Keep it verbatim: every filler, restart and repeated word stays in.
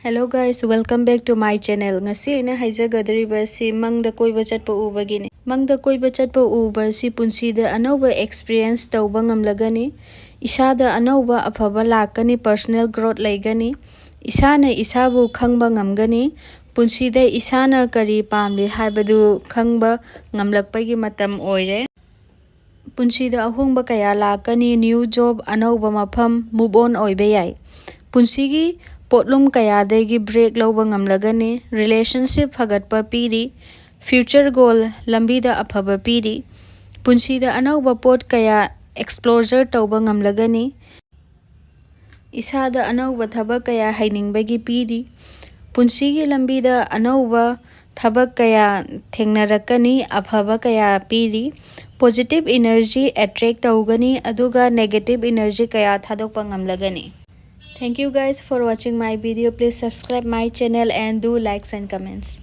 Hello guys, welcome back to my channel. ꯉꯁꯤ ꯑꯩꯅ ꯍꯥꯏꯖꯒꯗꯧꯔꯤꯕ ꯑꯁꯤ ꯃꯪꯗ ꯀꯣꯏꯕ ꯆꯠꯄ ꯎꯕꯒꯤꯅꯤ꯫ ꯃꯪꯗ ꯀꯣꯏꯕ ꯆꯠꯄ ꯎꯕ ꯑꯁꯤ ꯄꯨꯟꯁꯤꯗ ꯑꯅꯧꯕ experience ꯇꯧꯕ ꯉꯝꯂꯒꯅꯤ꯫ ꯏꯁꯥꯗ ꯑꯅꯧꯕ ꯑꯐꯕ ꯂꯥꯛꯀꯅꯤ, personal growth ꯂꯩꯒꯅꯤ꯫ ꯏꯁꯥꯅ ꯏꯁꯥꯕꯨ ꯈꯪꯕ ꯉꯝꯒꯅꯤ꯫ ꯄꯨꯟꯁꯤꯗ ꯏꯁꯥꯅ ꯀꯔꯤ ꯄꯥꯝꯂꯤ ꯍꯥꯏꯕꯗꯨ ꯈꯪꯕ ꯉꯝꯂꯛꯄꯒꯤ ꯃꯇꯝ ꯑꯣꯏꯔꯦ꯫ ꯄꯨꯟꯁꯤꯗ ꯑꯍꯣꯡꯕ ꯀꯌꯥ ꯂꯥꯛꯀꯅꯤ꯫ New job, ꯑꯅꯧꯕ ꯃꯐꯝ, move on ꯑꯣꯏꯕ ꯌꯥꯏ꯫ ꯄꯨꯟꯁꯤꯒꯤ ꯄꯣꯠꯂꯨꯝ ꯀꯌꯥꯗꯒꯤ break ꯂꯧꯕ ꯉꯝꯂꯒꯅꯤ꯫ Relationship ꯐꯒꯠꯄ ꯄꯤꯔꯤ꯫ Future goal, ꯂꯝꯕꯤꯗ ꯑꯐꯕ ꯄꯤꯔꯤ꯫ ꯄꯨꯟꯁꯤꯗ ꯑꯅꯧꯕ ꯄꯣꯠ ꯀꯌꯥ exposure ꯇꯧꯕ ꯉꯝꯂꯒꯅꯤ꯫ ꯏꯁꯥꯗ ꯑꯅꯧꯕ ꯊꯕꯛ ꯀꯌꯥ ꯍꯩꯅꯤꯡꯕꯒꯤ ꯄꯤꯔꯤ꯫ ꯄꯨꯟꯁꯤꯒꯤ ꯂꯝꯕꯤꯗ ꯑꯅꯧꯕ ꯊꯕꯛ ꯀꯌꯥ ꯊꯦꯡꯅꯔꯛꯀꯅꯤ, ꯑꯐꯕ ꯀꯌꯥ ꯄꯤꯔꯤ꯫ Positive energy attract ꯇꯧꯒꯅꯤ, ꯑꯗꯨꯒ negative energy ꯀꯌꯥ ꯊꯥꯗꯣꯛꯄ ꯉꯝꯂꯒꯅꯤ꯫ Thank you guys for watching my video. Please subscribe my channel and do likes and comments.